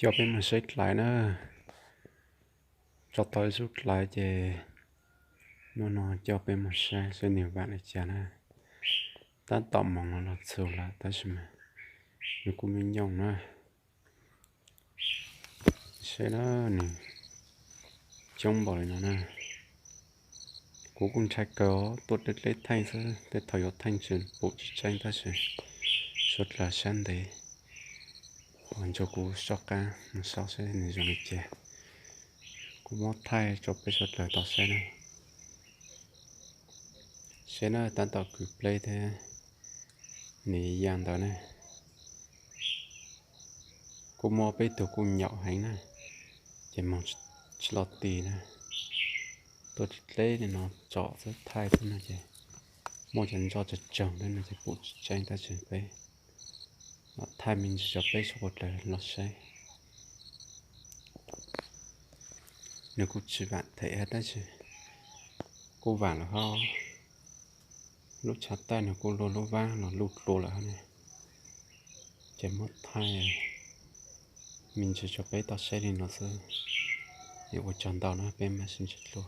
Coj peb mus saib dlaiv na. Tso tau ib zub dlaiv ces hnub no coj peb mus saib seb nws vam li cas na. Tab tom moos los los txhua lawm tab sis mas nws kuj me nyooj na. Saib na, nws coob npaum li no na. Kuv kuj ntshai kawg, tuaj deb deb theej xwb, tej thaum yuav theej tsis pum tsis tseeb tab sis suav dlawg sab ntev uas ntsuag kuv soj qab mus saib seb nws zoo li cas. Kuv muab thaij rau peb suav dlawg tau saib na. Saib na, tab tom kwv pleb thiab nws ya ntawd na. Kuj muaj peb tug kuj nyaum heev na, ces moog tsis los ti na. Tuaj deb li no tsom xwb thaij xwb no ces muaj cov ntso tsawg tsawg thiab no ces pum tsis tseeb tab sis peb los thaij me ntsis rau peb suav dlawg los saib. Nws kuj tsis vam them tab sis kuj vam lawm hab. Lub tshav taij nws kuj luaj lub vab los luj dlua lawm hab ne. Ces muab thaij me ntsis rau peb tau saib li no xwb. Es ua tsaug ntau na, peb mam sib ntsib dlua.